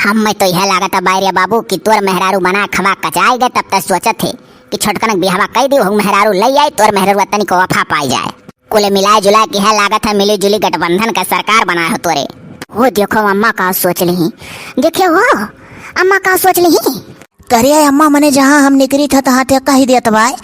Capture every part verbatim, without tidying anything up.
अम्मा तो यह लागत है बाय रे बाबू कि तोर मेहरारू बना खवा कचाई गए, तब तक सोचत है कि छोटकन के बियाहवा कई दी, हूँ मेहरारू लई आई, तोर मेहरारू तनी को वफा पाई जाए। कुल मिलाए जुलाए के यह लागत है मिली जुली गठबंधन का सरकार बनाए हो तोरे। हो देखो अम्मा का सोच लिही, देखे हो अम्मा का सोच लिही। करे अम्मा, मने जहाँ हम निकरी था तहाँ ते कही देत बाय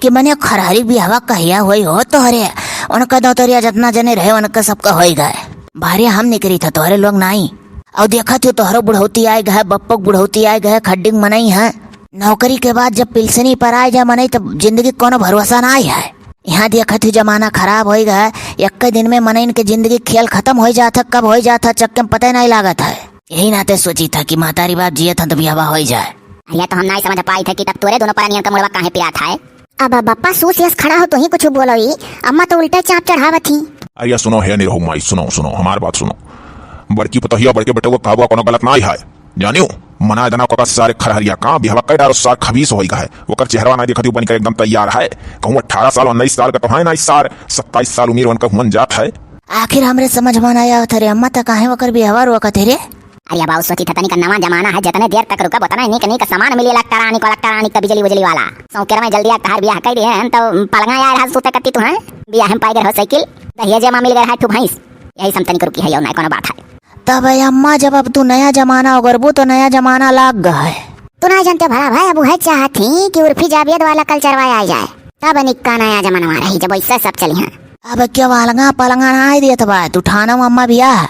कि मने खरहरी बियाहवा कहिया होई हो तोहरे, उनका दौतरिया जितना जने रहे उनका सबका होई गए। बाहरे हम निकरी था तोहरे लोग नाई। और देखत हो तोहरो बुढ़ौती आए गए, बप्पो के बुढ़ौती आए गए, खड्डिंग मनई है। नौकरी के बाद जब पिलसनी पर आए जा मनई तब जिंदगी कोनो भरोसा ना आए है। यहाँ देखत हो जमाना खराब होई गए, एक दिन में मनइन के जिंदगी खेल खत्म होई जात है, कब होई जात है चक्के में पता ही नहीं लागत है। यही नाते सोची था कि महतारी बाप जियत हन तो बियाहवा होई जाए। अरे तो हम नाई समझ पाई थे कि तब तोरे दोनों परानियन का मुड़वा काहे पिरात है। अब बप्पा सूस यस खड़ा हो तो ही कुछ बोलो ही, अम्मा तो उल्टे चाप चढ़ावत ही। अरे सुनो हे निरहू माई, सुनो, सुनो, हमार बात सुनो। बड़की पतोहिया बड़के बेटवा कहवा कोनो गलत नाई है। जानियो, मना देना ओका सारे खरहरिया का बियाहवा कई डारो सार खबीस होई गा है। ओकर चेहरवा नाई देखत बन कर एकदम तैयार है। कहूँ अठारह साल, उन्नीस साल का तो है नाई सार, सत्ताईस साल उम्र उनका हुमन जात है। आखिर हमरे समझ में ना आवत रे अम्मा, त काहे ओकर बियाहवा रोकत है रे? अरे बाबू, सोची था तनिक नवा जमाना है, जितने देर तक रुकब उतना नीक नीक सामान मिली, इलेक्ट्रॉनिक, इलेक्ट्रॉनिक का बिजली उजली वाला। सौकेर में जल्दी आ तहार बियाह कई दिए हैं, तो पलंगा यार हाथ सूते कत्ती तू हैं। बियाह में पाई गए हो साइकिल, दहिया जेमा मिल गए है ठू भैंस। यही सब तनिक रुकी है, यो ना कोनो बात है। तब ए अम्मा, जब अब तू नया जमाना ओगरबू तो नया जमाना लाग गए। तू ना जानते भला भाई, अब वह चाहत ही कि उर्फी जावेद वाला कल्चरवा आ जाए, तब निक्का नया जमाना रही, जब ऐसा सब चली हैं। अब क्या वालंगा पलंगा ना आए दियत बा, तू ठानो अम्मा बियाह।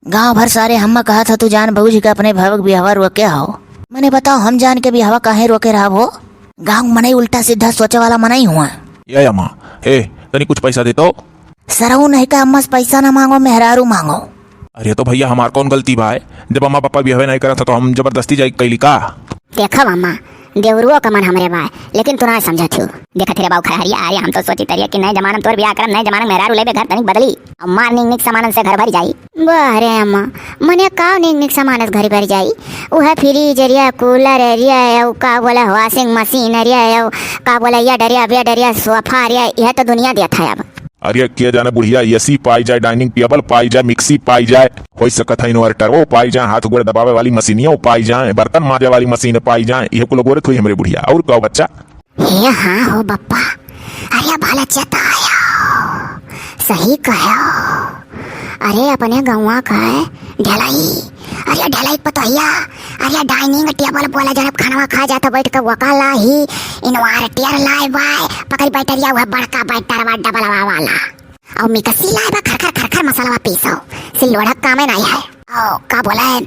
गांव भर सारे हम्मा कहत ह, तू जान बूझ के अपने भवक बियाहवा रोके हो। मने बताओ, हम जान के बियाहवा काहे रोके रहब हो? गांव मनई उल्टा सीधा सोचे वाला मनई हुआ। ए अम्मा, ए, तनी कुछ पैसा दे तो। सरऊ नहीं का अम्मा से पैसा ना मांगो, मेहरारू मांगो। अरे तो भैया, हमार कौन गलती बा है? जब अम्मा पापा बियाहवे नहीं करत ह, तो हम जबरदस्ती जाई कैली का? देखो अम्मा, देवरुओ का मन हमरे बा, लेकिन तू ना समझत हो। देखत रे बाऊ खरहरिया, अरे हम तो सोची तरिया कि नए जमाना में तोर बियाह करब, नए जमाना में मेहरारू लेबे घर तनिक बदली। अब मार निक निक सामानन से घर भर जाई। वाह रे अम्मा, मने का निक निक सामान से घर भर जाई? उहे फ्रिज रे, कूलर रे, अउ का बोले washing machine रे, अउ का बोले ये डरिया, वे डरिया, सोफा रे, यह तो दुनिया देत है अब। अरे के जाने बुढ़िया, एसी पाई जाए, डाइनिंग टेबल पाई जाए, मिक्सी पाई जाए, हो सकत है इन्वर्टरो पाई जाए, हाथ गोड़ दबावे वाली मशीनियों पाई जाए, बर्तन माजे वाली मशीन पाई जाए, यह कुल गोरत हुई हमरे बुढ़िया। और का बच्चा? हे हाँ हो बप्पा, अरे भला चेतायो, सही कहो। अरे अपने गौवा का है ढलाई, अरे ढलाई पतोहिया, अरे डाइनिंग टेबल बोला जब खानवा खा जाता बैठ के वकाला ही इन्वर्टर लाए बाय, पकड़ी बैटरिया हुआ बड़का बैटरवा डबलवा वाला। और मिक्सी लाए बा, खरखर खरखर मसालवा पीसो, सिल्लोड़ा कामे नाई है। और का बोला है,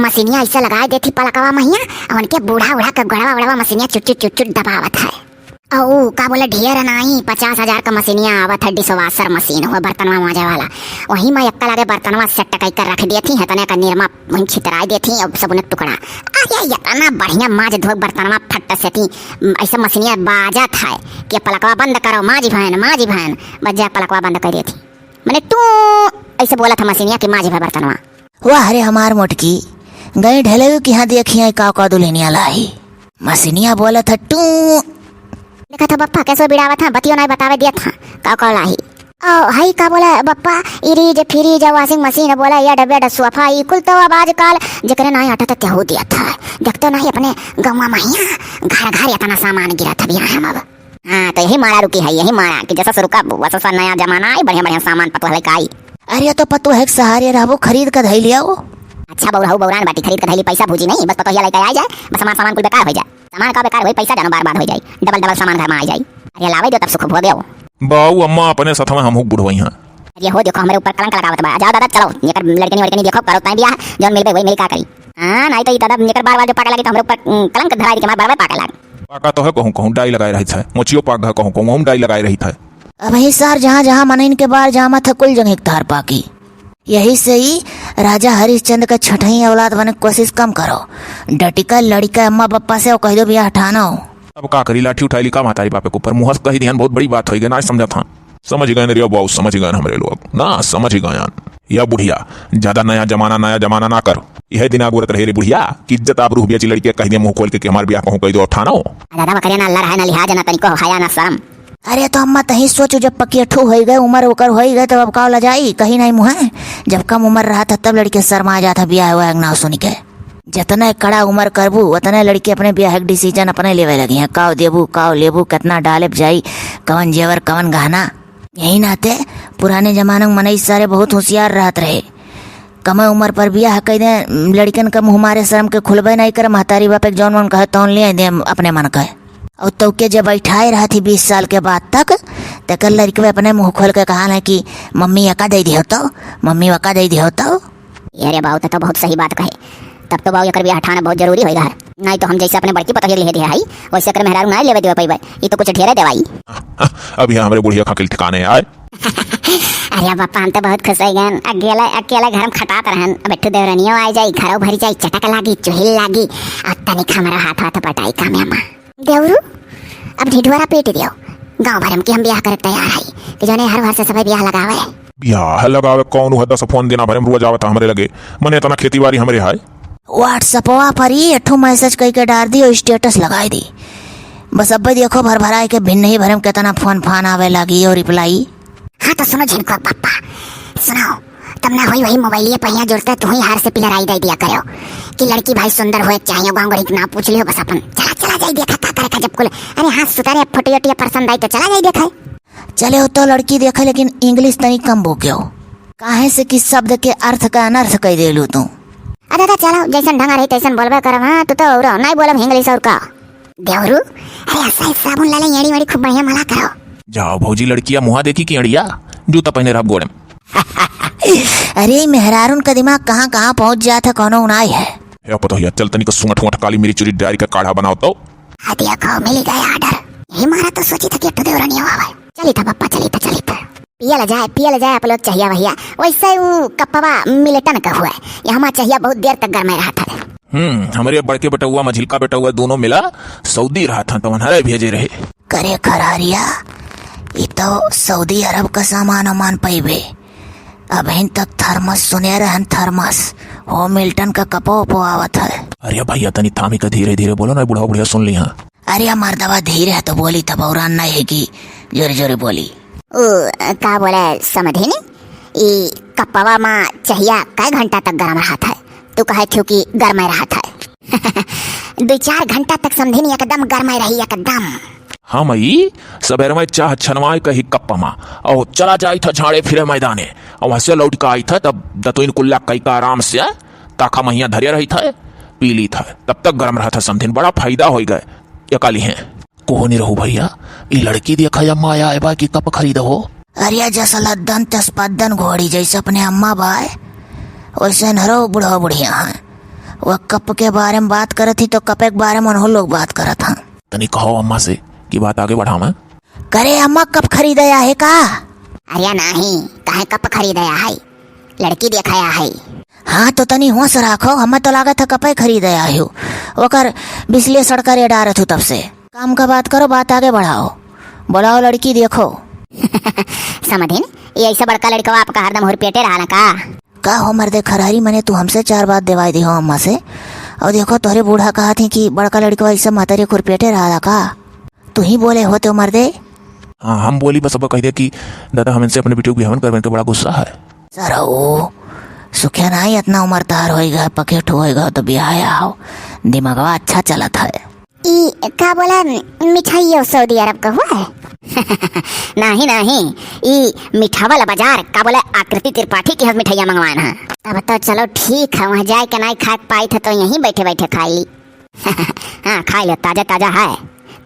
मशीनिया ऐसे लगाए देती पलकवा महिया, और उनके बूढ़ा उढ़ा के गड़वा उड़वा मशीनिया चुट चुट चुट चुट दबावत है। और ऊ का बोला, ढेर नाई, पचास हजार का मशीनिया आवत है, dishwasher machine हो, बर्तनवा माजे वाला। वही में एक्का लागे बर्तनवा set कई कर रख देती है, तने का निरमा वहीं छितराई देती, अब सब उन्हें टुकड़ा। अरे इतना बढ़िया माज धो बर्तनवा फट से थी, ऐसे मशीनिया बाजत है कि पलकवा बंद करो, माजी भैन, माजी भैन, बस जा पलकवा बंद कर देती। मने टू ऐसे बोला था मशीनिया कि माजी भा बर्तनवा। वाह रे हमार मोटकी, गई ढलैयू कि हाँ देखिए का का दुल्हनिया लाही। मशीनिया बोला था टू। देखा था बप्पा कैसे बिड़ावा था, बतियो नहीं बतावे दिया था का का लाही। ओ हई का बोला बप्पा, इरीज फ्रीज washing machine बोला या डब्बे डा सोफा, ई कुल तो अब आजकल जेकरे नहीं हटा तो तेहू दिया था। देखते नहीं अपने गौवा महिया घर घर इतना सामान गिरा था बियाह हम अब। हाँ, तो यही माड़ा रुकी है, यही माड़ा कि जैसा से रुका, वैसा सा नया जमाना आई, बढ़िया बढ़िया सामान पतोह लेके आई। अरे, तो पतोह के सहारे रहबो, खरीद के धई लियाओ। अच्छा, बउरहू बउरान बाटी, खरीद के धई ली, पैसा भूजी नहीं, बस पतोहिया लेके आ जाए, बस हमार सामान कुल बेकार हो जाए। सामान का बेकार होई, पैसा जानो बर्बाद हो जाए, डबल डबल सामान घर में आ जाए। अरे, लावे दो तब सुख भोगे हो। बाऊ अम्मा अपने साथ में हमहू बुढ़वई हैं। अरे, हो देखो, हमरे ऊपर कलंक लगावत बा। जाओ दादा, चलो, एकर लड़कनी वड़कनी देखो, करो ताई बियाह, जौन मिलबे वही मिली का करी। हाँ, नहीं तो ये दादा, एकर बार बार जो पाके लगी तो हमरे ऊपर, उम, कलंक धराई के हमार बरवे पाके लाग। पाका तो है कहूँ कहूँ डाई लगाए रही था, मोचियो पाक है कहूँ कहूँ हम डाई लगाए रही था। अब ही सार जहाँ जहाँ मनइन के बार जामत है कुल जगह एक तार पाकी। यही से ही राजा हरिश्चंद्र का छठई औलाद बने के कोशिश कम करो। डटिका लड़िका अम्मा बप्पा से और कह दो बियाह ठानो। अब का करी, लाठी उठाई ली का महतारी बापे के ऊपर, मुँह से कही दिहन, बहुत बड़ी बात होई गई, ना समझा था। समझ गए रे बाबू, समझ गए हमरे लोग, ना समझ गए। या बुढ़िया, ज्यादा नया जमाना, नया जमाना ना कर। यह दिन आगोरत रहे रे बुढ़िया कि इज्जत आबरू बेची लड़के कह दिया मुंह खोल के कि हमार बियाह कहूँ कह दो ठानो। आ दादा बकरे ना अल्लाह रहे ना लिहाज ना तनिको हया ना शर्म। अरे तो अम्मा तही सोचो, जब पकियठू होई गए, उम्र ओकर होई गए, तब अब का लजाई, कहीं नहीं मुँह। जब कम उम्र रहा था तब लड़के शर्मा जाता बियाह हुआ ना सुन के। जतने कड़ा उमर करबू, ओतने लड़की अपने बियाह के decision अपने लेवे लगिहैं। काव देबू, काव लेबू, केतना डालेब जाई, कवन जेवर, कवन गहना। यही नाते पुराने जमाना में मनई सारे बहुत होशियार रहत रहे। कमे उमर पर बियाह कइ दे, लड़िकन के मुँह मारे शर्म के खुलबे नाहीं करे, महतारी बाप एक जौन मन कहे तौन लियाइ दे अपने मन के। अउर तोके जे बैठाए रहत ही बीस साल के बाद तक, तेकर लड़िकवे अपने मुँह खोल के कहत है कि मम्मी एका दइ दिहो तो, मम्मी ओका दइ दिहो तो। अरे बाऊ, ते तो बहुत सही बात कहे। तब तो बाऊ एकर बियाह ठाना बहुत जरूरी होइगा है। नाहीं तो हम जैसे अपने बड़की पतोहिया लिहे दिहे हई, वैसे एकर मेहरारू नाहीं लेवे देवे पइबे। ई तो कुछ ढेरे देवाई। अब यहाँ हमरे बुढ़िया खाकिल ठिकाने आए। अरे बापा, हम तो बहुत खुश होइ गएन। अकेले, अकेले घर में खटात रहन। अब एक ठो देवरनियो आइ जाई, घरो भरि जाई, चटक लागी, चुहिल लागी। अब तनिक हमरो हाथ, हाथ बटाई काम अम्मा। देवरू, अब ढिढुआरा पीट दियो। गाँव भर में कि हम बियाह करे के तैयार हई, कि जौने हर वर्ष सबै बियाह लगावे। बियाह लगावे कौन हुआ? दस फोन दिना भर में रोज आवत हमरे लगे। मने एतना खेती बारी हमरे है। WhatsApp-वा पर ही एक ठो message कइ के डार दी अउर status लगाइ दी। बस अब्बे देखो भर भराइ के भिन्नही भर में केतना फोन फान आवे लागी अउर reply। हाँ तो सुनो झिनको पप्पा, सुनो, तब ना होई वही मोबाइलिए पहिया जुड़ते तू ही हार से पिलराई दइ दिया करो कि लड़की भाई सुंदर होए चाहिए, गाँव गड़ी के नाम पूछ लियो बस अपन। चला, चला जाई देखा का करे का जब कुल। अरे हाँ सुतारे फोटो ओटिया पसंद आई तो चला जाई देखा। चले हो तो लड़की देखे, लेकिन English तनी कम बोक्यो, काहे से कि शब्द के अर्थ का अनर्थ कइ देलू तू। अरे दादा चलो, जैसन ढंग रही तैसन बोलबे करब। हाँ तू तो और नाहीं बोलब English अउर का। देवरू, अरे असा ही साबुन लाले एड़ी वेड़ी खूब बढ़िया मला करो। जाओ भौजी, लड़किया मुहा देखी कि एड़िया, जूता पहिने रहब गोड़े में। अरे ई मेहरारून का दिमाग कहाँ कहाँ पहुँच जात है, कौनो उनाई है। हे पतोहिया, चल तनिक सूंठ वूंठ काली मिरी चुरी डारि के काढ़ा बनाओ तो। हाँ देखो, मिल गया order। ये मारा तो सोची था कि एक ठो देवरनिया आवे। चली था पप्पा, चली था, चली था। पियल जाए, पियल जाए आप लोग चहिया वहिया। वैसे उ कपवा मिलेटन का हुआ है, यहाँ चहिया बहुत देर तक गरमे रहत है। हम्म, हमरे बड़के बेटउआ, मझिलका बेटउआ दोनों मिला सऊदी रहत हैं, तो उन्हरे भेजे रहे। करे खरारिया, ई तो सऊदी अरब का सामान ओमान पइबे। अबहिन तक थर्मस सुने रहन, थर्मस। हो मिल्टन का कपो ओपो आवत है। अरे भैया, तनी थामी के धीरे धीरे बोलो ना, बुढ़वा बुढ़िया सुन लिहा। अरे मर्दवा, धीरे है तो बोली, तब और नाहीं है कि जोरे जोरे बोली। उ, का बोले समधिन, ई कपवा मा चहिया कै घंटा तक गरम रहत है? तू कहे थू कि गरमे रहत है। दुइ चार घंटा तक समधिन एकदम गरमे रही, एकदम। हाँ मई, सबेर में चाह छनवाए कही कप मा, और चला जाई था झाड़े फिरे मैदाने, और वहाँ से लौट के आई था तब दतुइन कुल्ला कई का आराम से ताखा महिया धरिया रही था, पी ली था, तब तक गरम रहा था समधिन, बड़ा फायदा होई गए। ये काली हैं। कोहनी रहू भैया, ई लड़की देखा या माया आए बा कि कप खरीद हो। अरे जस लद्दन तस पद्दन घोड़ी, जैसे अपने अम्मा बाय, वैसे नरो बुढ़वा बुढ़िया हैं। वह कप के बारे में बात करत ही तो कपे के बारे में उन्हों लोग बात करत हैं। तनी कहो अम्मा से कि बात आगे बढ़ावे। करे अम्मा, कप खरीदे आहे का? अरे नाहीं, काहे कप खरीदे आहे? लड़की देखाया है। हाँ, तो तनी होश राखो, हमें तो लागत है कपे खरीदे आयो। ओकर बिजली सड़का रे डारत हूँ तब से। काम का बात करो, बात आगे बढ़ाओ, बुलाओ लड़की देखो। समधिन, ये ऐसे बड़का लड़कवा आपका हरदम हुरपेटे रहा ना का? का हो मर्दे खरहरी, मने तू हमसे चार बात देवाई दी हो अम्मा से, और देखो तोहरे बूढ़ा कहा थी कि बड़का लड़कवा ऐसे महतारी खुरपेटे रहा का? तू ही बोले हो तो मर्दे। हाँ, हम बोली बस अब कह दे कि दादा, हम इनसे अपने बिटियों की बिहावन करबे, इनके बड़ा गुस्सा है। सरऊ, सुखे नाई इतना उम्र तार होई गए, पकेट होई गए तो बिहाया हो, दिमागवा अच्छा चलत है। ई का बोला, मिठाइयो सऊदी अरब का हुआ है? नाहीं, नाहीं, ई मिठावल बाजार का बोले आकृति त्रिपाठी के यहाँ मिठाइया मंगवान है। तब तो चलो ठीक है, वहाँ जाए के नाई खाए पाई थे तो यहीं बैठे बैठे खाई ली। हाँ, खाई ले, ताजा ताजा है।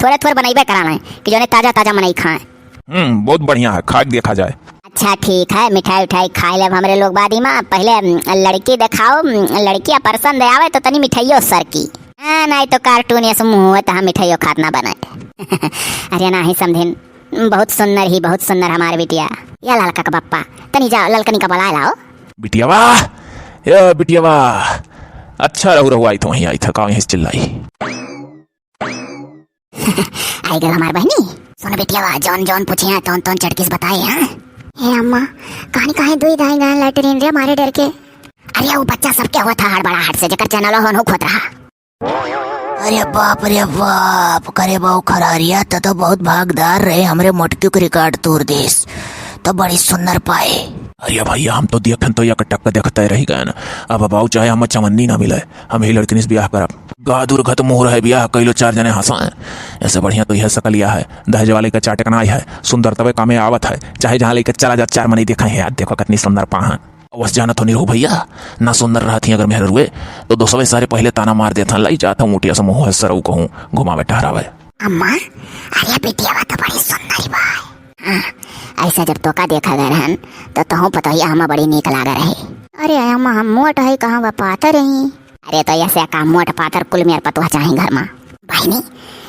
थोड़े थोड़े बनइबे करा लें कि जोने ताजा ताजा मनई खाएं। हम्म, बहुत बढ़िया है, खा के देखा जाए। अच्छा ठीक है, मिठाई उठाई खाई लेब हमरे लोग बादी मा। पहले, हम्म, लड़की देखाओ, हम्म, लड़किया पसंद आवे तो तनी मिठाइयो सरकी। हाँ, नाहीं तो cartoon ये सब मुँह हुए तो हम मिठाइयो खात ना बने। अरे नाहीं समधिन, बहुत सुन्नर ही, बहुत सुन्नर हमार बिटिया। या ललका का पप्पा, तनी जाओ ललकनी का बुलाए लाओ। बिटियावा, ए बिटियावा, अच्छा रहू रहू आई तो वहीं आई था, का वहीं से चिल्लाई। आई गल हमार बहनी। सुन बिटियावा, जौन जौन पूछे हैं, तौन तौन चटकिस बताए हैं। हे अम्मा, कहानी काहे दुई दाई गए लैट्रिन रे मारे डर के? अरे वो बच्चा सबके हुआ था हड़बड़ाहट से, जेकर चैनल होन हुक होत रहा। अरे बाप रे बाप, करे बाऊ खरारिया, त तो बहुत भागदार रहे, हमरे मोटकी के record तोड़ देस, तो बड़ी सुंदर पाए। अरे भैया, हम तो देखन तो एक टक देखते रह गए ना। अब बाऊ चाहे हम चवन्नी ना मिले, हम ही लड़किन से बियाह करब। गा दुर्गत मुहूर्त है, बियाह कइलो चार जने हंसा है। ऐसे बढ़िया तो यह सकल यह है, दहेज वाले का चाटे का नाई है, सुंदर तबे कामे आवत है, चाहे जहाँ लेके चला जा, चार मनई देखा है, यार देखो कितनी सुंदर पाहा। बस जानत हो निरहू भैया, ना सुंदर रहत ही अगर मेहर रुए, तो दोस्तवे सारे पहले ताना मार देत हैं, "लाई जात हूँ मुटिया से मुँह है सरऊ कहूँ, घुमावे टहरावे।" अम्मा, अरे बिटिया तो बड़ी सुंदर बा। हाँ, ऐसा जब तोका देखा गए रहन, तो तोहूँ पतोहिया हमा बड़ी नीक लागे रहे। अरे अम्मा, हम मोट है कहाँ बा, पातर रही। अरे तो ऐसे का मोट पातर कुल मेर पतोह चाही घर मा। बहिनी,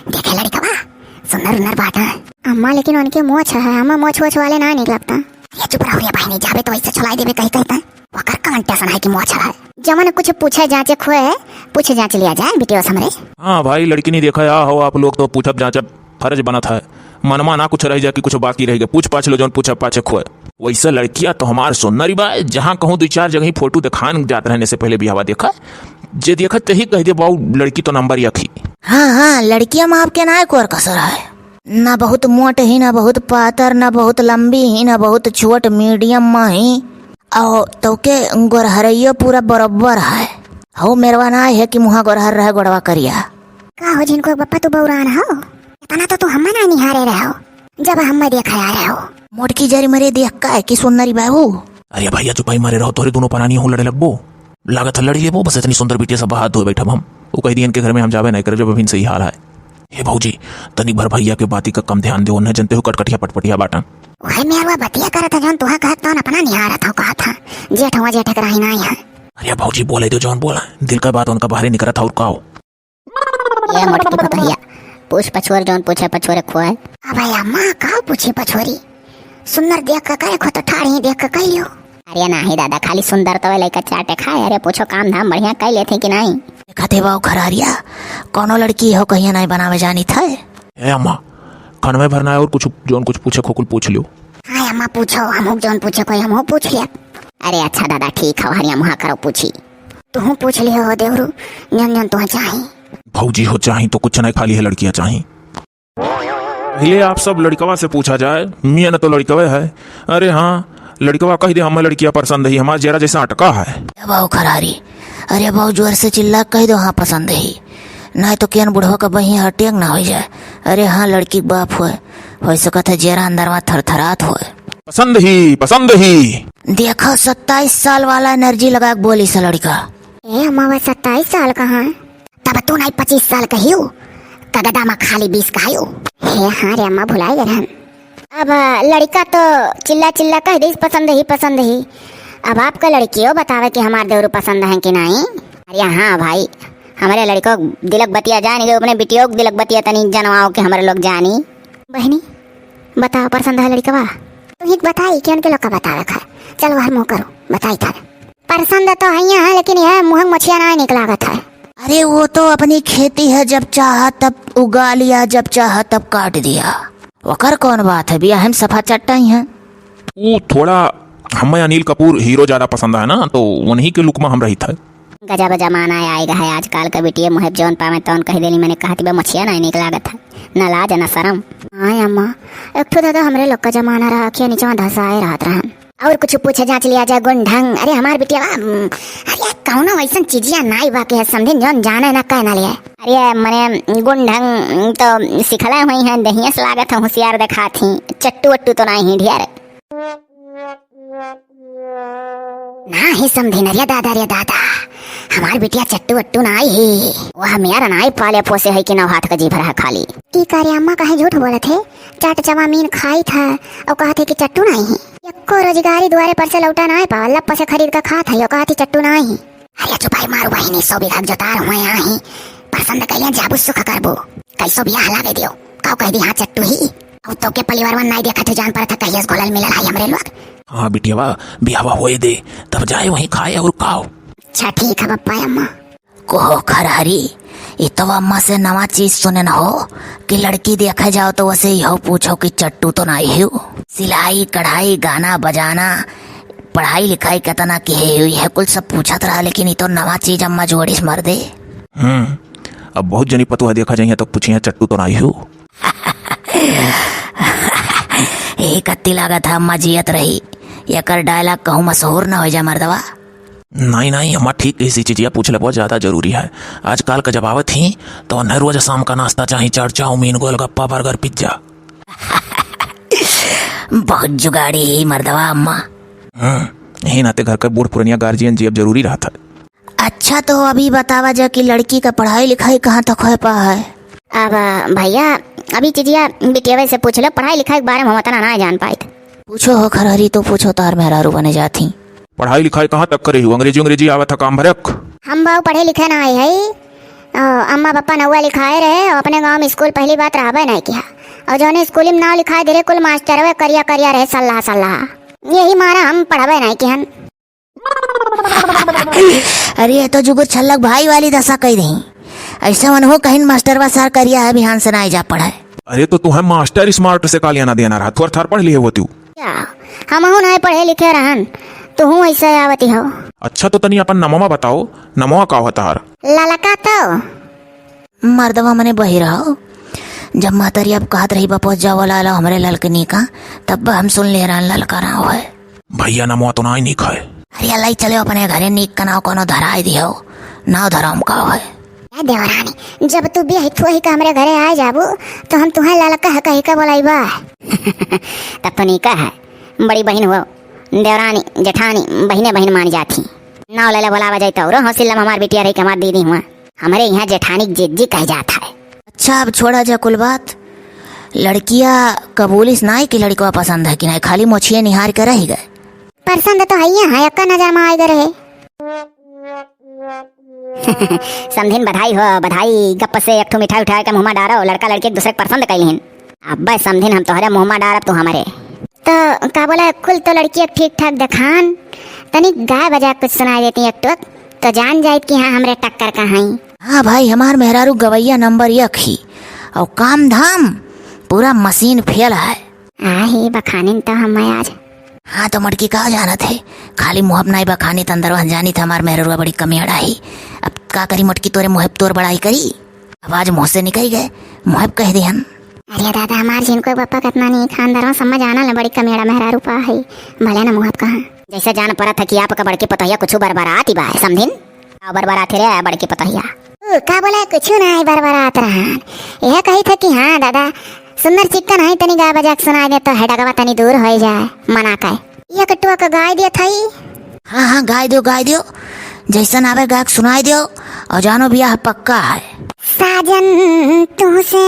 देखे लड़कवा, सुंदर उन्नर बाटा। अम्मा, लेकिन उनके मोछ है, हमा मोछ वोछ वाले ना नीक लगता। ये चुप रहो रे बहिनी, जाबे तो ऐसे छोलाई देबे कहीं कहीं तक। ओकर कौन टेंशन है कि मोछ है? जवन कुछ पूछे जांचे खोए, पूछ जांच लिया जाए बिटिया से हमरे। हाँ भाई, लड़की नहीं देखा या हो आप लोग तो पूछब जांचब फर्ज बनत है। मनमा ना कुछ रह जाए कि कुछ बाकी रह गए, पूछ पाछ लो जौन पूछे पाछे खोए। वैसे लड़किया तो हमार सुंदरी बा, जहाँ कहूँ दो चार जगह फोटो दिखान जात रहने से पहले बियाहवा देखा, जे देखत तही कह दे, "बाऊ, लड़की तो नंबर एक ही।" हाँ, हाँ, लड़किया में आपके ना एक और कसर है। ना बहुत मोट ही, ना बहुत पातर, ना बहुत लंबी ही, ना बहुत छोट, मीडियम में ही। और तोके गोरहरैयो पूरा बरोबर है। हो मेरवा ना है कि मुँहा गोरहर रहे, गोड़वा करिया। का हो झिनको बप्पा, तू बौरान हो? इतना तो तू हम्मा ना निहारे रहे हो, जब हम्मा देखा आ रहे हो। मोटकी जरी मरे देख का है कि सुंदरी बाबू। अरे भैया चुपाई मारे रहो, तोहरे दोनों परानी हूँ लड़े लगबो। लागत है लड़ी लेबो, बस इतनी सुंदर बिटिया सब हाथ धोए बैठब हम। वो कह दियन के घर में हम जाबे नहीं करे, जब अभिन सही हाल है। हे भौजी, तनिक भर भैया के बाती का कम ध्यान दे, उन्हें जनते हो कटकटिया पटपटिया बाटन। वही मेरवा बतिया करत है, जौन तुहा कहत तौन अपना निहारत हो कहत है। जेठ हुआ जेठ कराही ना है। अरे भौजी बोले दो जौन बोला, दिल का बात उनका बाहरे निकलत है और का हो। ये मोटकी पतोहिया, पूछ पछोर जौन पूछे पछोरे खोए। अबे अम्मा, का पूछी पछोरी? सुंदर देख के करे खो तो ठाढ़ ही देख के कह लियो। अरे नाही दादा, खाली सुंदर तो लइका चाटे खाए। अरे पूछो काम धाम बढ़िया कह लेते कि नहीं? देखत है बाऊ खरारिया, कौनो लड़की हो कहिया नहीं बनावे जानी थे। ए अम्मा, खनवे भरना है और कुछ जौन कुछ पूछे खोकुल पूछ लियो। हाँ अम्मा पूछो, हम जौन पूछे कोई हम पूछ लिया। अरे अच्छा दादा ठीक है, हरिया मुहा करो पूछी। तुहूँ पूछ लियो हो देवरू, जौन जौन तुहा चाही। भौजी हो चाही तो कुछ नहीं, खाली है लड़कियाँ चाही। पहले आप सब लड़कवा से पूछा जाए, मियाँ न तो लड़कवे है। अरे हाँ, लड़कवा कह दे हमें लड़किया पसंद ही, हमार जेरा जैसा अटका है। ए बाऊ खरारी, अरे बाऊ जोर से चिल्ला कह दो हाँ पसंद ही, नहीं तो केन बुढ़वा का बहिया हटियक ना हो जाए। अरे हाँ लड़की के बाप होए, हो सकत है जेरा अंदर में थरथरात होए। पसंद ही, पसंद ही। देखो सत्ताईस साल वाला एनर्जी लगा के बोली सा लड़का। ए अम्मा, वह सत्ताईस साल का है? तब तू नहीं पच्चीस साल का हियो, कगदा में खाली बीस का हियो। हे हाँ रे अम्मा, भुलाए गए रहन। अब लड़का तो चिल्ला चिल्ला कह दे पसंद ही पसंद ही। अब आपका लड़कियों बतावे कि हमार देवरू पसंद है कि नहीं। अरे हाँ भाई, हमारे लड़कों दिलक बतिया जान गए, अपने बिटियों दिलक बतिया तनी जनवाओ कि हमारे लोग जानी। बहनी, बताओ पसंद है लड़कवा? तुही के बताई कि उनके लोग का बतावे का है। चल वह मुँह करो, बताई था। पसंद तो है, है, लेकिन यह मुहंग मछिया ना निक लागत है। अरे वो तो अपनी खेती है, जब चाहा तब उगा लिया, जब चाहा तब काट दिया। ओकर कौन बात है, बियाह में सफा चट्टा ही है। वो थोड़ा हमें अनिल कपूर हीरो ज्यादा पसंद है ना, तो उन्हीं के लुक में हम रही था। गजब जमाना आए गा है आजकल का बिटिया, मुहे जौन पावे तौन कह देली, मैंने कहती बा मछिया नहीं निक लागत है, न लाज न शरम। हाँ अम्मा, एक ठो दादा हमरे लोग का जमाना रहा, अखिया नीचवा धसाए रहत रहन। और कुछ पूछे जांच लिया जाए गुण ढंग। अरे हमार बिटिया बा, उम, अरे कौनो वैसन चीजिया नाई बा के समझे जौन जाने ना कह ना लिया। अरे मने गुण ढंग तो सिखले हुई हैं, दहिया से लागत है होशियार दिखात ही, चट्टू वट्टू तो नहीं ही ढेर। ना ही समझी न रे दादा, रे दादा, हमार बिटिया चट्टू वट्टू ना आई ही। वह मेरा ना आई पाले पोसे है कि नौ हाथ का जी भरा है खाली। ई का रे अम्मा काहे झूठ बोलत है? चाट चवामीन खाई था और कहत है कि चट्टू ना आई ही। यक्को रोजगारी द्वारे पर से लौटा ना आई पावल, लप्पा से खरीद के खात है, यो कहत ही चट्टू ना आई ही। अरे चुपाई मारू बहिनी, सौ बीघा के जोतार हुए आही, पसंद कइले जाबू सुख करबू, कैसो बियाह लागे दियो, काऊ कह दी हाँ चट्टू ही। और तो के परिवार में नाई देखत हो जान पड़त है, कहियस घुलल मिलल है हमरे लोग। हाँ बिटियावा, बियाहवा होए दे, तब जाए वहीं खाए और खाओ। अच्छा ठीक है पप्पा अम्मा। कोहो खरहरी, ई तो अम्मा से नवा चीज सुने न हो कि लड़की देखे जाओ तो वसे इहो पूछो कि चट्टू तो नाई हो। सिलाई, कढ़ाई, गाना, बजाना, पढ़ाई लिखाई केतना किहे हुई है, कुल सब पूछत रहा, लेकिन ई तो नवा चीज अम्मा जोड़िस मर्दे। हम्म, अब बहुत जनी पतोह देखा जाइए तो पूछिए चट्टू तो नाई हो। ए कत्ती लागत है अम्मा जियत रही, एकर dialogue कहूँ मशहूर न होइ जा मर्दवा। नहीं, नहीं, अम्मा ठीक कही सी चीजिया पूछ ले, बहुत ज्यादा जरूरी है। आजकल का जब आवत ही, तो उन्हें रोज शाम का नाश्ता चाही, चाट, चाउमीन, गोलगप्पा, burger, pizza। बहुत जुगाड़ी ही मर्दवा अम्मा। हम्म, यही नाते घर के बूढ़ पुरनिया guardian जी अब जरूरी रहत है। अच्छा, तो अभी बतावा जा कि लड़की का पढ़ाई लिखाई कहाँ तक होइ पा है? अब भैया, अभी चीजिया बिटियावे से पूछ लो, पढ़ाई लिखाई के बारे में हम उतना ना जान पाइत। पूछो हो खरहरी, तो पूछो, तार मेहरारू बने जात ही। पढ़ाई लिखाई कहाँ तक करे हो? अंग्रेजी, अंग्रेजी आवत है काम भरक? हम बाऊ पढ़े लिखे ना है, है। अ, अम्मा पापा नौवा लिखाए रहे और अपने गाँव में स्कूल पहली बात रहबे नहीं किया। और जौने स्कूल में नाव लिखाए दे रहे, कुल मास्टरवे करिया करिया रहे, सल्लाह सल्लाह। यही मारा हम पढ़बे नहीं किहन। अरे, ये तो जुगुर छल्लक भाई वाली दशा कही रही। ऐसे मनहु कहिन मास्टरवा सार करिया है, बिहान से नाई जा पढ़े। अरे, तो तुहे मास्टर smart से का लेना देना रहा, थोर थार पढ़ लिए होती। क्या? हमहू नाई पढ़े लिखे रहन, तुहू ऐसे आवती हो। अच्छा, तो तनी अपन नमवा बताओ, नमवा का होता हर? ललका तो। मर्दवा मने बहिरा हो। जब महतरिया कहत रही, "बपोस जाओ, लालो हमरे ललकनी का," तब हम सुन ले रहन ललका नाव है। भैया, नमवा तो नाई नीक है। अरे, लाई चले अपने घरे, नीक का नाव कोनो धराई दियो, नाव धराम का है। ए देवरानी, जब तू बियाहित हुआ ही का हमरे घरे आ जाबू, तो हम तुहे ललका है कही का बोलाइबा। तब तो नीका है, बड़ी बहिन हो, देवरानी, जेठानी, बहिने बहिन मान जात ही। नाव ले ले बोलावा जाई तो औरो हौसिल्ला में हमार बिटिया रही के हमार दीदी हुआ। हमरे यहाँ जेठानी के जीजी कह जात है। अच्छा, अब छोड़ा जा कुल बात। लड़किया कबूलिस नाई कि लड़कवा पसंद है कि नाई, खाली मोछिए निहार के रह गए। पसंद तो हइये है, एक्का नजर में आए गए रहे। समधिन बधाई हो, बधाई। गप से एक ठो मिठाई उठाए के मुँह में डारो, लड़का लड़की एक दूसरे के पसंद कैलिन। अब्बे समधिन हम तोहरे मुँह में डारब, तू हमरे। तो का बोला, कुल तो लड़की एक ठीक ठाक देखान, तनी गाय बजा कुछ सुनाई देती एक टोक, तो जान जाइत कि हाँ, हमरे टक्कर का हई। हाँ भाई, हमार मेहरारू गवैया नंबर एक ही, और काम धाम पूरा मशीन फेल है। आ ही बखानिन तो हम आज। हाँ, तो मटकी का जानत है, खाली मुँह अपना ही बखानी, त अंदरवा जानी था हमार मेहररुआ बड़ी कमेड़ा ही। अब का करी मटकी, तोरे मुँह पे तोर बड़ाई करी। अब आज मुँह से निकल गए, मुँह पे कह दिहन। अरे दादा, हमार जिनको बप्पा कितना नहीं खानदार में समझ आना ले, बड़ी कमेड़ा मेहरारू पा है, भले ना मुँह पे कहा। जैसे जान पड़ा था कि आपका बड़की पतोहिया कुछ बरबरात ही बा है, समधिन? का बरबरात है रे बड़की पतोहिया? ऊ, का बोला, कुछ ना है बरबरात रहन। यह कही था कि हाँ दादा, सुंदर चिक्कन है, तनी गा बजा के सुनाई दे तो हेडगवा तनी दूर हो जाए, मना के। एक टुआ के गाय दिया था ई। हाँ, हाँ, गाय दियो, गाय दियो। जैसन आवे गायक सुनाई दियो। और जानो बियाह पक्का है। साजन तुझसे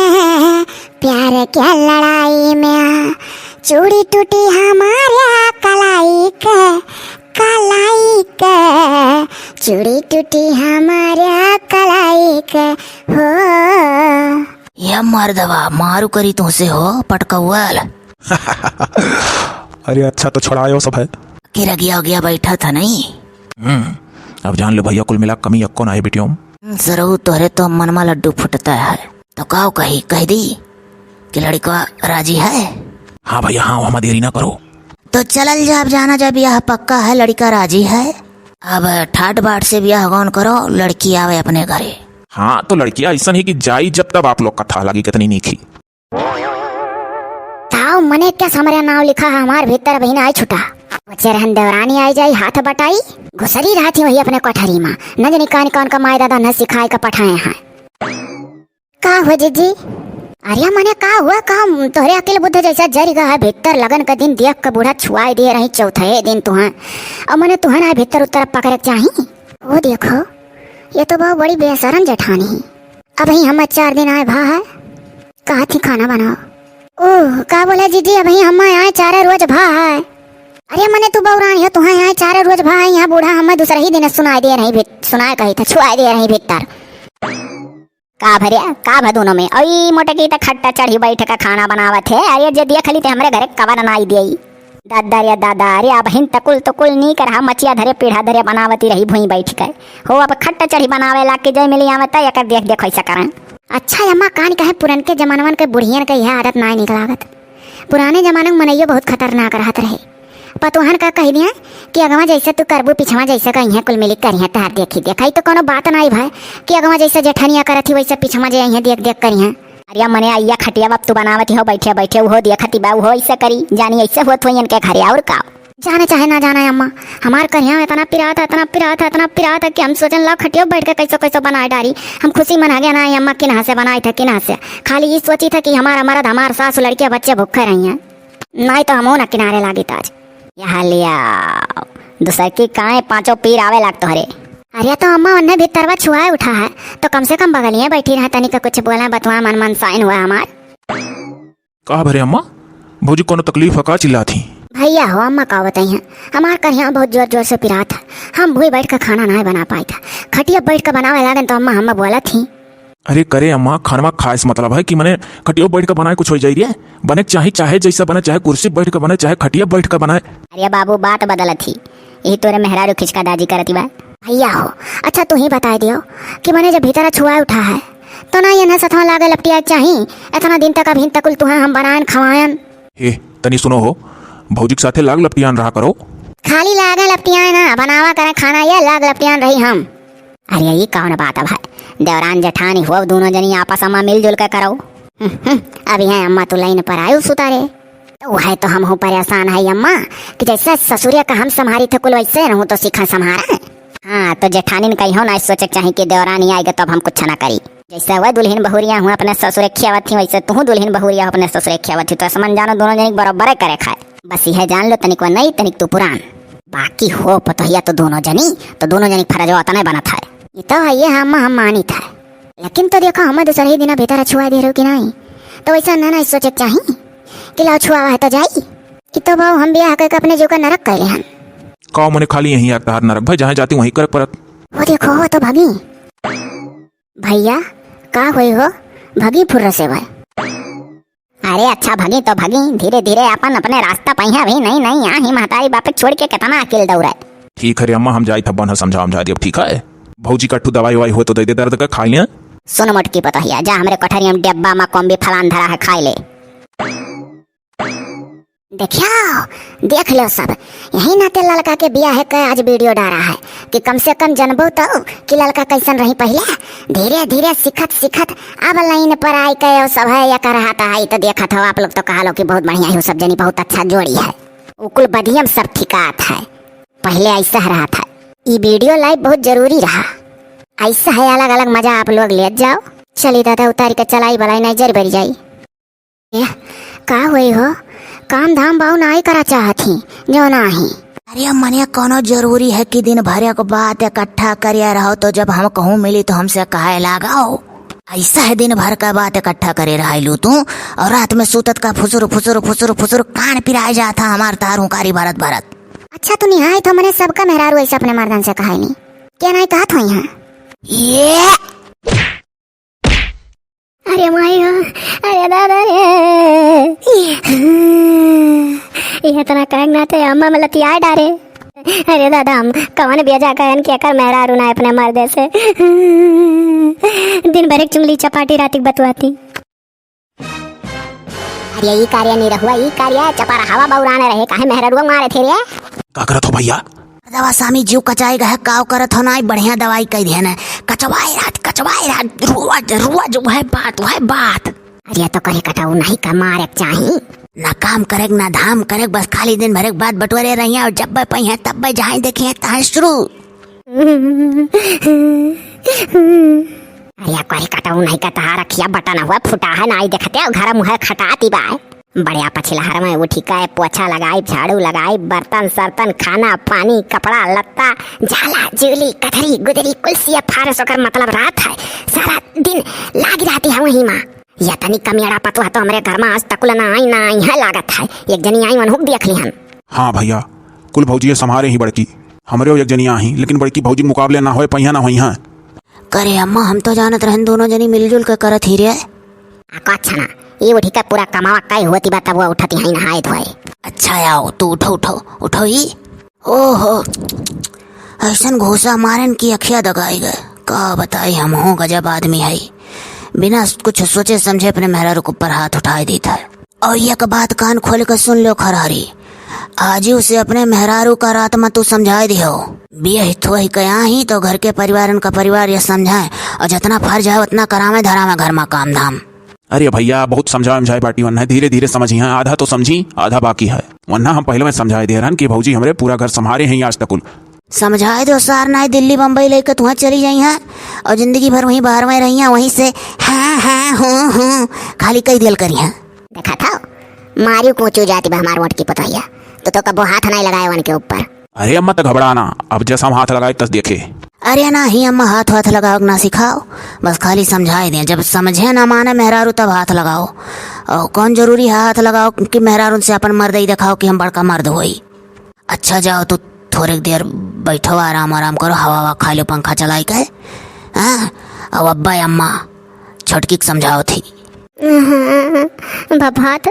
प्यार क्या लड़ाई में, चूड़ी टूटी हमारे कलाई के, कलाई के, चूड़ी टूटी हमारे कलाई के, हो। ये मर्दवा मारू करी तुझसे हो पटकौल। अरे अच्छा तो छोड़ायो सब है। कि रगिया उगिया बैठा था नहीं। हम्म, अब जान लो भैया, कुल मिला कमी यक्को ना है बिटियों। हम्म, सरऊ तोहरे तो मनमा लड्डू फुटता है। तो काव कही, कह दी कि लड़का राजी है? हाँ भैया, हाँ, हमा देरी ना करो। तो चलल जा, अब जाना जा, ब्याह पक्का है, लड़का राजी है। अब ठाट बाट से ब्याह गौन करो, लड़की आवे अपने घरे। हाँ, तो लड़किया ऐसन ही कि जाई जब तब आप लोग का था लगी कितनी नीक ही। ताऊ मने क्या समरे नाव लिखा है हमार भीतर बहिन आई छुटा। बच्चे रहन देवरानी आई जाई हाथ बटाई, घुसरी रहती वही अपने कोठरी में। न जानी कान कान का माय दादा न सिखाए का पठाए हैं। का हुआ जीजी? अरे मने का हुआ, का तोहरे अकिल बुद्ध जैसा जरी गा है भीतर, लगन का दिन देख के बूढ़ा छुआई दिए रही चौथे दिन तुहा। और मने तुहा ना भीतर उत्तर पकड़े के चाही। वो देखो, ये तो बहुत बड़ी बेशरम जेठानी है। अबहीं हम्मे चार दिन आए भा है, कहत ही खाना बनाओ। ओह, का बोले जीजी, अबहीं हम्मे आए चारे रोज भा है। अरे मने तू बौरान हो, तुहे आए चारे रोज भा है, यहाँ बूढ़ा हम्मे दूसरा ही दिन सुनाई दे रही भी, सुनाए कही था, छुआई दे रही भीतर। का भरे, का भा दोनों में? ओई मोटकी त खट्टा चढ़ी बैठ के खाना बनावत है। अरे जे दिया खली ते हमरे घरे कवन नाई दियई। दादा रे दादा, अरे अबहिन तकुल तकुल नी कर, हम मचिया धरे पीढ़ा धरे बनावती रही भुई बैठ के। हो अब खट्टा चढ़ी बनावे लाग के जय मिली आवे त एकर देख देख ऐसा करें। अच्छा अम्मा, कान कहे पुरन के जमानवन के बुढ़ियन के यह आदत नाई निक लागत। पुराने जमाने में मनइयो बहुत खतरनाक रहत रहे। पतोहन का कह दिया कि अगवा जैसे तू करबू, पिछवा जैसे कहिया, कुल मिली करिया, तार देखी देखाई तो कोनो बात नाई भाई कि अगवा जैसे जेठनिया करत ही वैसे पिछवा जे अइहे देख देख करिया। अरे मने अइया खटिया बाप तू बनावत हो बैठे बैठे, उहो देखती बा, उहो ऐसे करी, जानी ऐसे होत होई इनके घरे, और का? जाने चाहे ना जाने अम्मा, हमार करिया इतना पिरात है, इतना पिरात है, इतना पिरात है कि हम सोचन लाओ खटियो बैठ के कैसो कैसो बनाए डारी। हम खुशी मना गया ना अम्मा, किन्हा से बनाई था, किन्हा से। खाली ये सोची था कि हमारा मर्द, हमार सास, लड़कियां, बच्चे भूखे रही हैं, नहीं तो हम ना किनारे लागी ताज। यहाँ लिया दूसर की काए पांचों पीर आवे लाग तोहरे। अरे तो अम्मा उन्हें भीतरवा छुआए उठा है, तो कम से कम बगलिए बैठी रहे, तनिक कुछ बोला बतवा, मन मन साइन हुआ हमार। का भरे अम्मा, भौजी कोनो तकलीफ है का चिल्लात ही? भैया हो अम्मा का बताई हैं, हमार करिया बहुत जोर जोर से पिरात है, हम भूई बैठ के खाना नाहीं बना पाई था, खटिया बैठ के बनावे लागन तो अम्मा हम बोलत ही। अरे करे अम्मा, खानवा खाए से मतलब है कि मने खटिया बैठ के बनाए कुछ हो जाई रे, बने के चाही, चाहे जैसा बने, चाहे कुर्सी बैठ के बने, चाहे खटिया बैठ के बनाए। अरे बाबू, बात बदलत ही, यही तोरे मेहरारू खिचका दाजी करती बा। भैया हो, अच्छा तू ही बताई दियो कि मने जब भीतर छुआ उठा है तो ना ये ना सथवा लागे लपटिया के चाही। इतना दिन तक अभी तक कुल तुहे हम बनायन खवायन। हे, तनी सुनो हो, भौजी के साथे लाग लपटियान रहा करो। खाली लागे लपटियान ना बनावा करे खाना, ये लाग लपटियान रही हम। अरे ये कौन बात है भाई, देवरान जेठानी हो दोनों जनी आपस में मिलजुल के करो। हम्म, हम्म, अभी है अम्मा तू लाइन पर आयु सुतारे। तो वह तो हम हूँ परेशान है अम्मा कि जैसे ससुरे का हम संभारी थे कुल वैसे रहूँ तो सीखा संभारा। हाँ तो जेठानी ने कही हो ना सोचे के चाही कि देवरानी आएगा तब हम कुछ ना करी। जैसे वह दुल्हन बहुरिया हुआ अपने ससुरे खियावत थी वैसे तू दुल्हन बहुरिया हो अपने ससुरे खियावत थी, तो समझ जानो दोनों जनी के बराबर करे खाए। बस यह जान लो तनिक वह नई तनिक तू पुरान। बाकी हो पतोहिया तो दोनों जनी, तो दोनों जनी फरजवा उतना बनत है। ये तो है ये हम हम मानी था, लेकिन तो देखो हम दूसरे ही दिन भीतर छुआ दे रहे हो कि नहीं, तो वैसा ना ना सोचे के चाही कि लाओ छुआ है तो जाई। कि तो बाबू हम ब्याह करके अपने जीव का नरक कर ले हन। का मने खाली यहीं आके तहार नरक भाई, जहाँ जाती वहीं करे परत। वो देखो वो तो भगी। भैया का होई हो, भगी फुर्र से भाई। अरे अच्छा भगी तो भगी, धीरे धीरे अपन अपने रास्ता पहिया भी नहीं नहीं यहाँ ही महतारी बापे छोड़ के कितना अकेल दौड़े। ठीक है रे अम्मा, हम जाई थब्बन है समझा समझा दियो, ठीक है। भौजी कट्ठू दवाई ववाई हो तो दे दे दर्द का खा लिया। सुन मोटकी पतोहिया, जा हमरे कोठरिया में डिब्बा में कॉम्बी फलान धरा है, खाई ले। देखियो, देख लो सब, यही नाते ललका के बियाह के आज वीडियो डारा है कि कम से कम जनबो तो कि ललका कैसन रही पहिले। धीरे धीरे सीखत सीखत अब लाइन पर आई के सब है या कर हाथ आई तो देखत हो आप लोग तो कहा लो कि बहुत बढ़िया है, सब जनी बहुत अच्छा जोड़ी है। उ कुल बदियम सब ठिकात है, पहिले ऐसा रहत है। ई वीडियो लाइव बहुत जरूरी रहा, ऐसा है अलग अलग मजा आप लोग लेत जाओ। चली दादा उतार के चलाई बलाई नहीं जर बर जाई। ए, का होई हो? काम धाम बाऊ नाई करा चाहत ही, जो नाही। अरे मने कोनो जरूरी है कि दिन भर एक बात इकट्ठा करिया रहो, तो जब हम कहूँ मिली तो हमसे कहे लागो। ऐसा है दिन भर का बात इकट्ठा करे रहाइलू तू, और रात में सूतत का फुसुर फुसुर फुसुर फुसुर कान पिराए जात है हमार तार हुंकारी भरत भरत। अच्छा तू निहाय तो मने सबका मेहरारू ऐसे अपने मर्दन से कहाई नहीं, क्या नहीं कहत हो यहाँ? ये अरे माई हो, अरे दादा रे, ये इतना कहना थे अम्मा में लतिया डारे। अरे दादा, हम कवन बेजा कहन कि एकर मेहरारू ना अपने मर्दे से दिन भर एक चुंगली चपाटी रातिक बतवाती। अरे ई कार्य नहीं रहुआ, ई कार्य चपा रहावा बौरान रहे, काहे मेहरारू मारे थे रे? का करत हो भैया? दवा स्वामी जीव कचाई गए, काव करत हो ना, बढ़िया दवाई कह दिया ना। कचवाए रात, कचवाए रात, रोज, रोज वह बात, वह बात। अरे तो कहीं कटाऊ नहीं का मारे चाही। ना काम करेक, ना धाम करेक, बस खाली दिन भर एक बात बटोरे रही और जब बै पई है तब बै जाए देखे हैं तहाँ शुरू। अरे कोई कटाऊ नहीं का तहार रखिया बटन हुआ फुटा है ना, आई देखते हो घर मुँह खटाती बाय। बढ़िया पछिलहर में उठी के पोछा लगाई, झाड़ू लगाई, बर्तन सर्तन, खाना पानी, कपड़ा लत्ता, झाला झूली, कथरी गुदरी, कुल सिया फारस ओकर मतलब रात है। सारा दिन लागी रहती है वहीं माँ। या तनी कमियाड़ा पतुआ तो हमरे घर में आज तक ना आई, ना आई है लागत है। एक जनी आई वनहुक देख ली हम। हाँ भैया, कुल भौजिये संभारे ही बड़की। हमरे एक जनी आई, लेकिन बड़की भौजी के मुकाबले ना होए, पहिया ना होई हैं। करे अम्मा, हम तो जानत रहन दोनों जनी मिलजुल के करत ही रे। आ, का अच्छा ना, ये उठी का पूरा कमावा काई होती बा, तब वो उठती है नहाए धोए। अच्छा आओ, तू उठो, उठो, उठो ही। ओहो, ऐसन घूसा मारन की अखिया दगाई गए। का बताई, हम हो गजब आदमी है, बिना कुछ सोचे समझे अपने मेहरारू के ऊपर हाथ उठाए देता है। और एक बात कान खोल के सुन लो खरहरी, आजू से अपने मेहरारू का रात में तू समझाए दियो। बियह थोही कया ही तो घर के परिवारन का परिवार ये समझाए और जितना फर्ज है उतना करावे धरावे घर में काम धाम। अरे भैया, बहुत समझाए समझाए बाटी वन है, धीरे धीरे समझी हैं, आधा तो समझी आधा बाकी है। वरना हम पहिले समझाए दे रहन कि भौजी हमरे पूरा घर संभारे हैं आज तक कुल। समझाए दो सार, नाहीं दिल्ली बम्बई लइके तुहाँ चली जाइहैं और जिंदगी भर वहीं बाहर में रहिहैं, वहीं से हाँ हाँ हूँ हूँ खाली कई दियल करिहैं। देखा था, मारियो कोचो जाती बा हमार मोटकी पतोहिया, तो तो कबो हाथ नाहीं लगाए उनके ऊपर। अरे अम्मा, त घबरा ना, अब जस हम हाथ लगाए तस देखे। अरे नाहीं अम्मा, हाथ वाथ लगाओ ना सिखाओ, बस खाली समझाए दें। जब समझे ना माने मेहरारू तब हाथ लगाओ। और कौन जरूरी है हाथ लगाओ कि मेहरारू से अपन मर्दई देखाओ कि हम बड़का मर्द होई। अच्छा जाओ तो थोड़े देर बैठो, आराम आराम करो, हवा हवा खा लो पंखा चलाई के। हाँ, अब अब्बा अम्मा छोटकी के समझाओ थी। बाबा तो